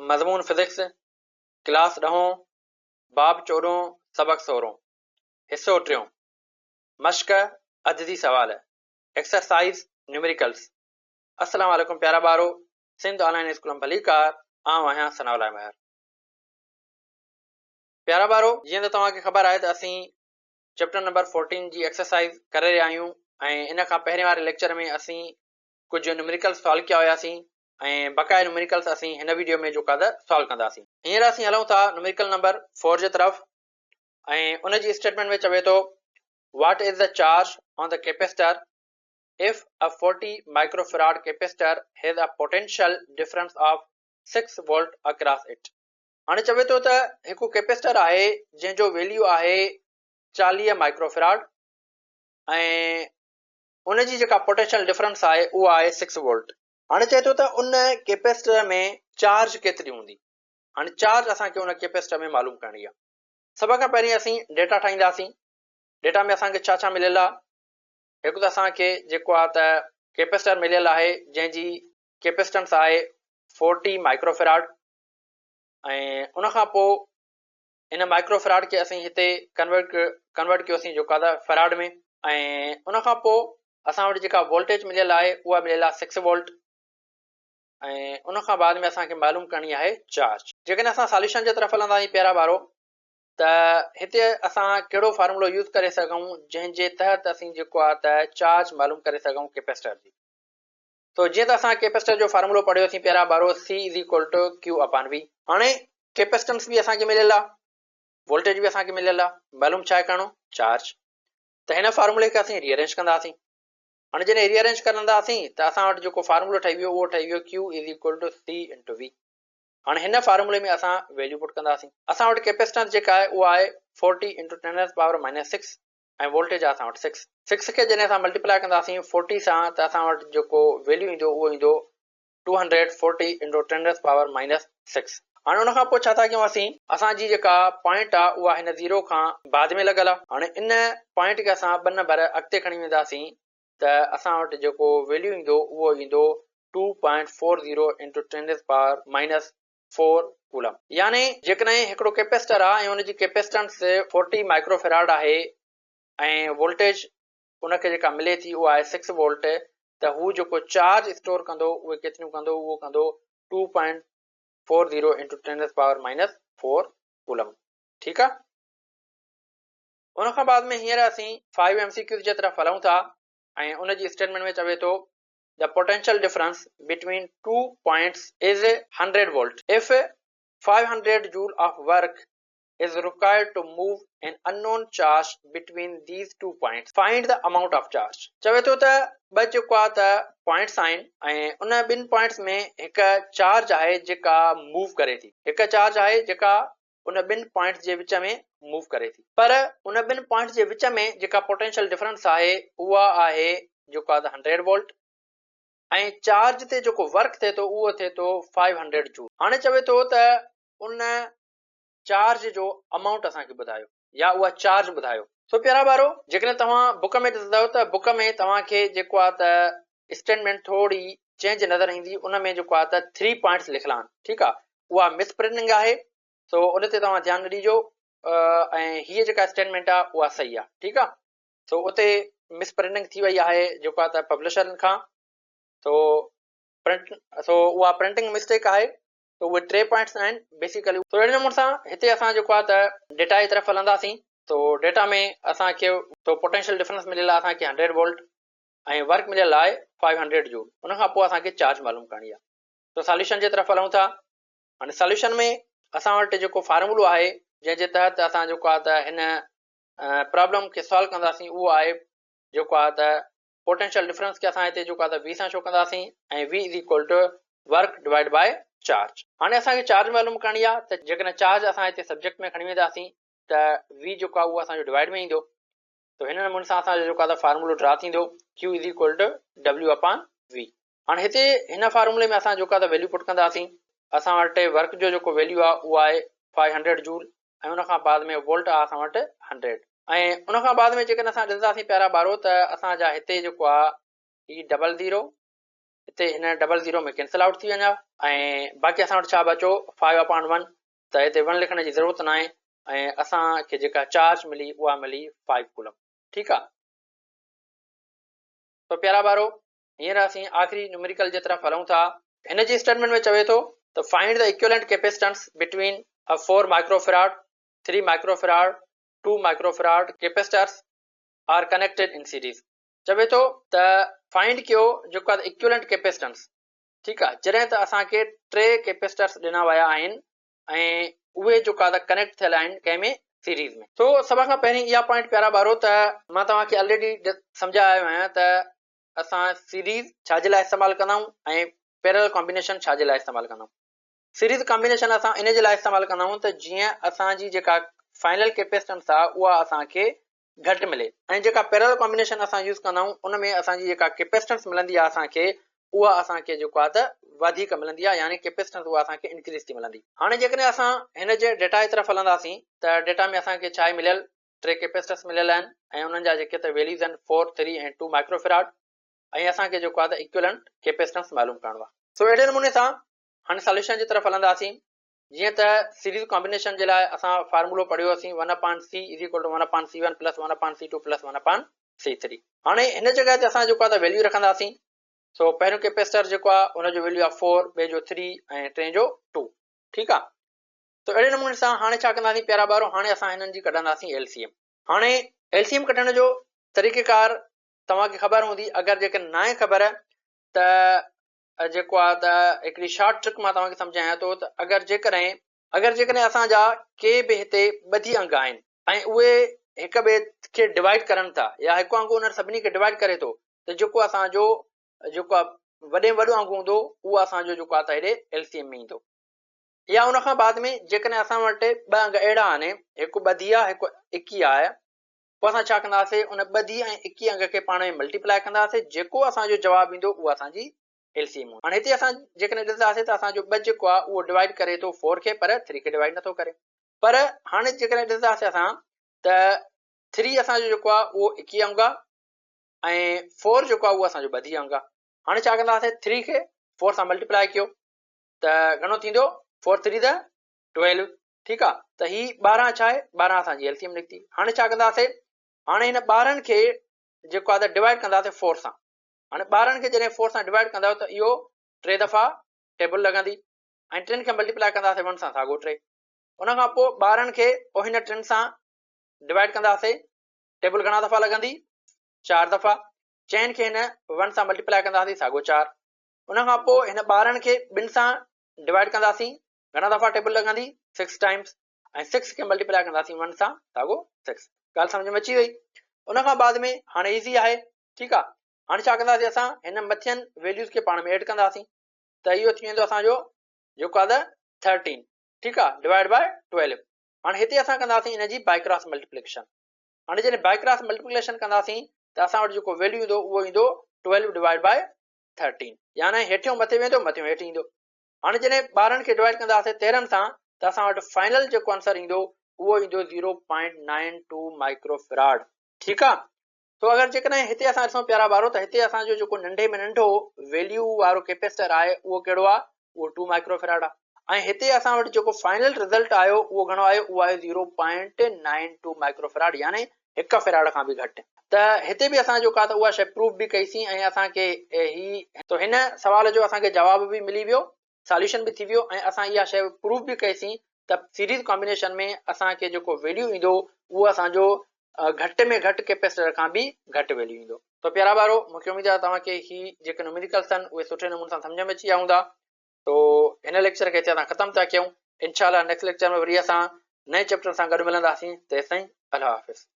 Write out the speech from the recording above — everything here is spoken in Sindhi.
مضمون فزڪس، ڪلاس ڏهون، باب چوڏهون، سبق سورهون، حصو ٽيون، مشق عددي سوال، ايڪسرسائيز نيومريڪلز. السلام عليڪم پيارا ٻارو، سنڌ آن لائين اسڪول م ڀليڪار، آئون آهيان ثناء الله مهر. پيارا ٻارو، جيئن ته توهان کي خبر آهي ته اسين چيپٽر نمبر فورٽين جي ايڪسرسائيز ڪري رهيا آهيون ۽ ان کان پهرين واري ليڪچر ۾ اسين ڪجهه نيومريڪلز سالو ڪيا هياسين ۽ بقايا نيومريڪلز اسين هن ويڊيو ۾ جيڪو آهي ته سالو ڪنداسين. هينئر اسين هلون ٿا نيومريڪل نمبر فور جي طرف ۽ ان جي اسٽيٽمينٽ ۾ چوي ٿو what is the charge on the capacitor if a 40 microfarad capacitor has a potential difference of 6 volt across it. هاڻي چوي ٿو ته هڪ ڪيپيسٽر آهي جنهن جو ويليو آهي 40 مائڪروفراڊ ۽ ان جي جيڪا پوٽينشل ڊفرنس آهي اها آهي 6 وولٽ. هاڻي چئي ٿو ته ان ڪيپيسٽر ۾ چارج ڪيتري هوندي. هاڻي چارج اسان کي ان ڪيپيسٽر ۾ معلوم ڪرڻي آهي. سڀ کان پهرين اسين ڊيٽا ٺاهينداسين. ڊيٽا ۾ اسان کي ڇا ڇا مليل آهي. هڪ ته اسان کي جيڪو آهي ته ڪيپيسٽر مليل آهي جنهن جي ڪيپيسٽنس آهي 40 مائڪروفيراڊ ۽ ان کان پوء ان مائڪروفيراڊ کي اسين هتي ڪنورٽ ڪنورٽ ڪيوسين جيڪو آهي ته فيراڊ ۾ ۽ ان کان پوء اسان وٽ جيڪا وولٽيج مليل آهي اها مليل آهي 6 وولٽ ۽ ان کان بعد ۾ اسان کي معلوم ڪرڻي آهي چارج. جيڪڏهن اسان ساليوشن جي طرف هلنداسين پيارا ٻارو ته هتي اسان ڪهڙو فارمولو يوز ڪري سگهون جنهن جي تحت اسين جيڪو آهي ته چارج معلوم ڪري سگهون ڪيپيسٽر جي. سو جيئن ته اسان ڪيپيسٽر جو فارمولو پڙهيوسين پيارا ٻارو C is equal to Q upon V. هاڻي ڪيپيسٽنس به اسان کي مليل آ وولٽيج به اسان کي مليل آ معلوم ڇا آهي ڪرڻو چارج ته هن فارمولي کي اسين ري ارينج ڪنداسين هاڻي جڏهن ري ارينج ڪنداسين ته اسان وٽ جيڪو فارمولو ٺهي ويو اهو ٺهي ويو Q is equal to C into V. هاڻي هن فارمولي ۾ اسان ويليو پٽ ڪنداسين اسان وٽ ڪيپيسٽنس جيڪا آهي اها آهي 40 انٽو 10 ريز پاور مائنس 6 ۽ voltage آهي اسان وٽ سڪس. سڪس کي جڏهن اسان ملٽيپلائي ڪنداسين فورٽي سان ته اسان وٽ جيڪو ويليو ايندو اهو ايندو 240 انٽو 10 ريز پاور مائنس 6. هاڻي ان کان پوء ڇا ٿا ڪيون اسين. اسان جي جيڪا پوائنٽ آهي اها هن زيرو کان بعد ۾ لڳل آهي. هاڻي ان پوائنٽ کي اسان ٻه نمبر اڳتي کڻي وينداسين ته اسان وٽ جيڪو ويليو ايندو اهو ايندو 2.40 انٽو 10 ريز پاور مائنس 4 ڪولم. يعني جيڪڏهن هڪڙو ڪيپيسٽر آهي ۽ ان جي ڪيپيسٽنس 40 مائڪرو فيراڊ آهي ۽ وولٽيج ان کي جيڪا ملي ٿي اها آهي 6 وولٽ ته هو جيڪو چارج اسٽور ڪندو اهي ڪيتريون ڪندو اهو ڪندو 2.40 انٽو 10 ريز پاور مائنس 4 ڪولم. ٺيڪ آهي. ان کان بعد ۾ هينئر اسين 5 ايم سي ڪيوز جي طرف هلون ٿا ۽ ان جي اسٽيٽمينٽ ۾ چوي ٿو The potential difference between two points is 100 volt. If 500 joule of work is required to move an unknown charge between these two points, find the amount of charge. چوي ٿو ته ٻه جيڪو آهي ته پوائنٽس آهن ۽ ان ٻن پوائنٽس ۾ هڪ چارج آهي جيڪا موو ڪري ٿي. هڪ چارج آهي جيڪا ان ٻن پوائنٽس جي وچ ۾ موو ڪري ٿي. پر ان ٻن پوائنٽس جي وچ ۾ جيڪا پوٽينشل ڊفرنس آهي اها آهي جيڪو آهي ته هنڊريڊ وولٽ ۽ چارج تي جيڪو ورڪ ٿئي ٿو اهو ٿئي ٿو فائيو هنڊريڊ جول. هاڻي چوي ٿو ته ان چارج جو امائونٽ اسان کي ٻڌايو يا اها چارج ٻڌايو. سو پيارا ٻارو جيڪڏهن توهان بڪ ۾ ڏسندؤ ته بڪ ۾ توهان کي جيڪو آهي ته اسٽيٽمينٽ ٿوري چينج نظر ايندي ان ۾ جيڪو آهي ته ٿري پوائنٽس لکيل آهن ٺيڪ آهي اها مس پرنٽنگ آهي سو ان تي توهان ڌيان نه ڏجو ۽ هيء جيڪا اسٽيٽمينٽ آهي اها صحيح آهي ٺيڪ آهي سو اتي مس پرنٽنگ ٿي وئي آهي جيڪو آهي ته پبلشرن کان سو پرنٽ سو اها پرنٽنگ مسٽيڪ آهي ته اهي ٽي پوائنٽس آهن بيسيڪلي سو اهڙي نموني سان هتي اسان جيڪو آهي ته ڊيٽا جي طرف هلنداسين سو ڊيٽا ۾ اسان کي سو پوٽينشل ڊفرنس مليل آهي اسان کي هنڊريڊ وولٽ ۽ ورڪ مليل آهي فائيو هنڊريڊ جول ان کان پوء اسان کي چارج معلوم ڪرڻي آهي سو ساليوشن جي طرف هلون ٿا هاڻي ساليوشن ۾ اسان وٽ جيڪو فارمولو آهي جنهن جي تحت اسان جيڪو آهي ته هن پرابلم کي سالو ڪنداسين اهو آهي جيڪو آهي ته پوٽينشل ڊفرنس کي اسان هتي جيڪو آهي ته وي سان شو ڪنداسين ۽ V is equal to work divide by charge. هاڻي اسان کي چارج معلوم ڪرڻي آهي ته جيڪڏهن چارج اسان هتي سبجيڪٽ ۾ کڻي وينداسين ته وي جيڪو آهي اهو اسان جو ڊوائيڊ ۾ ايندو ته هن نموني سان اسان جو جيڪو آهي ته فارمولو ڊرا ٿيندو Q is equal to W upon V. هاڻي هتي هن فارمولي ۾ اسان جيڪو آهي ته ويليو پٽ ڪنداسين. اسان وٽ ورڪ جو جيڪو ويليو آهي اهو آهي فائيو هنڊريڊ جول ۽ ان کان بعد ۾ وولٽ آهي اسان وٽ هنڊريڊ ۽ ان کان بعد ۾ جيڪڏهن اسان ڏسنداسين پيارا ٻارو ته اسان جا هتي جيڪو آهي هي ڊبل زيرو هتي هن ڊبل زيرو ۾ ڪينسل آئوٽ ٿي وڃا ۽ باقي اسان وٽ ڇا بچو 5 اپان 1، ته هتي 1 لکڻ جي ضرورت ناهي ۽ اسان کي جيڪا چارج ملي اها ملي 5 ڪولم. ٺيڪ آ. تو پيارا ٻارو، هينئر اسين آخري نيوميريڪل جي طرف هلون ٿا. هن جي اسٽيٽمينٽ ۾ چوي ٿو ته find the equivalent capacitance between a 4 microfarad, 3 microfarad, 2 microfarad capacitors are connected in series. چوي ٿو ته فائنڊ ڪيو جيڪو آهي ايڪويلنٽ ڪيپيسٽنس. ٺيڪ آهي، جڏهن ته اسان کي 3 ڪيپيسٽرس ڏنا ويا آهن ۽ اهي جيڪو آهي ڪنيڪٽ ٿيل آهن ڪنهن ۾ سيريز ۾. سو سڀ کان پهرين اها پوائنٽ پيارا ٻارو ته مان توهان کي آلريڊي سمجهائي آيو آهيان ته اسان سيريز ڇا جي لاء استعمال ڪندا آهيون ۽ پيرل ڪامبينيشن ڇا جي لاء استعمال ڪندا آهيون. سيريز ڪامبينيشن اسان ان جي لاء استعمال ڪندا آهيون ته جيئن اسان جي جيڪا فائنل ڪيپيسٽنس آهي اها اسان کي گهٽ ملي ۽ جيڪا پيرل ڪامبينيشن اسان يوز ڪندا آهيون ان ۾ اسان جي جيڪا ڪيپيسٽنس ملندي آهي اسان کي اها اسان کي جيڪو آهي ته وڌيڪ ملندي آهي، يعني ڪيپيسٽنس اها اسان کي انڪريز ٿي ملندي. هاڻي جيڪڏهن اسان هن جي ڊيٽا جي طرف هلنداسين ته ڊيٽا ۾ اسان کي ڇا آهي مليل؟ 3 ڪيپيسٽرس مليل آهن ۽ انهن جا جيڪي ته ويليوز آهن 4، 3 ۽ 2 مائڪرو فراڊ ۽ اسان کي جيڪو آهي ته ايڪويلنٽ ڪيپيسٽنس معلوم ڪرڻو آهي. سو اهڙي نموني سان هاڻي ساليوشن جي طرف هلنداسين. جيئن ته سيريز ڪامبينيشن جي لاء اسان فارمولو پڙهيو هوسين 1 upon C is equal to 1 upon C one plus 1 upon C two plus 1 upon C three. هاڻي هن جڳهه تي اسان جيڪو آهي ته ويليو رکنداسين. سو پهريون ڪيپيسٽر جيڪو آهي ان جو ويليو آهي 4، ٻئي جو 3 ۽ ٽئين جو 2. ٺيڪ آهي. ته اهڙي نموني سان هاڻي ڇا ڪنداسين پيارا ٻارو، هاڻي اسان هنن جي ڪڍنداسين ايل سي ايم. هاڻي ايل سي ايم ڪڍڻ جو طريقه ڪار توهان کي خبر هوندي، اگر جيڪڏهن ناهي خبر ته جيڪو آهي ته هڪڙي شارٽ ٽرڪ مان توهان کي سمجهايان ٿو ته اگر جيڪڏهن اگر جيڪڏهن اسان جا ڪي به هتي ٻڌي انگ آهن ۽ اهي هڪ ٻئي کي ڊوائيڊ ڪرن ٿا يا هڪ انگ انهن سڀني کي ڊوائيڊ ڪري ٿو ته جيڪو اسان جو جيڪو آهي وڏي ۾ وڏو انگ هوندو اهو اسان جو جيڪو آهي ته هيڏي ايل سي ايم ۾ ايندو. يا ان کان بعد ۾ جيڪڏهن اسان وٽ ٻه انگ اهڙا آهن، هڪ ٻڌي آهي هڪ اڪي آهي، پوء اسان ڇا ڪنداسين ان ٻڌي ۽ اڪي انگ کي پاڻ ۾ ملٽيپلائي ڪنداسين، جيڪو اسان جو جواب ايندو اهو اسان جي ايل سي ايم هوندو. هاڻي هتي اسان جيڪڏهن ڏسنداسين ته اسان جو ٻه جيڪو آهي اهو ڊوائيڊ ڪري ٿو فور کي پر ٿري کي ڊوائيڊ نٿو ڪري. پر هاڻي جيڪڏهن ڏسنداسين اسان ته ٿري اسان جو جيڪو آهي اهو اڪي انگ آهي ۽ فور جيڪو آهي اهو اسان جو ٻڌي انگ آهي. هاڻي ڇا ڪنداسين ٿري کي فور سان ملٽيپلائي ڪيو ته گهڻو ٿيندو فور ٿري ته ٽويلو. ٺيڪ آ، ته هي 12 ڇا آهي؟ 12 اسان جي ايل سي ايم نڪتي. هاڻي ڇا ڪنداسي؟ هاڻي هن 12 کي جيڪو آ ته ڊوائيڊ ڪنداسي 4 سان. هاڻي 12 کي جڏهن 4 سان ڊوائيڊ ڪندايو ته اهو 3 دفعا ٽيبل لڳندي ۽ ٽن کي ملٽيپلائي ڪنداسي 1 سان ساڳو 3. ان کان پوء 12 کي پوء هن ٽن سان ڊوائيڊ ڪنداسي، ٽيبل گهڻا دفعا لڳندي؟ 4 دفعا. چئن کي هن 1 سان ملٽيپلائي ڪنداسي ساڳو 4. ان کان پوء هن 12 کي ٻن سان ڊوائيڊ ڪنداسين، گهڻا دفعا ٽيبل لڳندي؟ 6 ٽائمز ۽ 6 کي ملٽيپلائي ڪنداسين 1 سان ساڳو 6. ڳالهه سمجهه ۾ اچي وئي؟ ان کان بعد ۾ هاڻي ايزي آهي. ٺيڪ آ، هاڻي ڇا ڪنداسين اسان هن مٿين ويليوز کي پاڻ ۾ ايڊ ڪنداسين ته اهو ٿي ويندو اسان جو جيڪو آ ته 13. ٺيڪ آ، ڊوائيڊ بائي 12. هاڻي هتي اسان ڪنداسين ان جي بائي ڪراس ملٽيپليڪيشن. هاڻي جڏهن بائي ڪراس ملٽيپليڪيشن ڪنداسين ته اسان وٽ جيڪو ويليو ايندو اهو ايندو 12 ڊوائيڊ بائي 13، يعني هيٺيون مٿي ويندو مٿيون هيٺ ايندو. هاڻي جڏهن 12 کي ڊوائيڊ ڪنداسين 13 سان ته اسان وٽ فائنل جيڪو آنسر ايندو اهو ايندو 0.92 مائڪرو فراڊ. ٺيڪ آ، تو اگر جيڪڏهن هتي اسان ڏسون پيارا ٻارو ته هتي اسان جو جيڪو ننڍي ۾ ننڍو ويليو وارو ڪيپيسٽر آهي اهو ڪهڙو آ؟ اهو 2 مائڪرو فراڊ آ ۽ هتي اسان وٽ جيڪو فائنل رزلٽ آيو اهو گهڻو آيو؟ اهو آيو 0.92 مائڪرو فراڊ يعني هڪ فراڊ کان به گهٽ. ته هتي به اسان جو ڪا ته اها شيء پروف به ڪئي سين ۽ اسان کي هي. ته هن سوال جو اسان کي جواب به ملي ويو، ساليوشن به ٿي ويو ۽ اسان اها شيء پروف به ڪئي سين ته سيريز ڪامبينيشن ۾ اسان کي جيڪو ويليو ايندو اهو اسان جو گهٽ ۾ گهٽ ڪيپيسٽر کان به گهٽ ويليو ايندو. ته پيارا ٻارو، مون کي اميد آهي توهان کي هي جيڪي نوميريڪلس آهن اهي سٺي نموني سان سمجهه ۾ اچي ويا هوندا. تو هن ليڪچر کي هتي اسان ختم ٿا ڪيون. انشاء الله نيڪسٽ ليڪچر ۾ وري اسان نئين چيپٽر سان گڏ ملنداسين. تيستائين الله حافظ.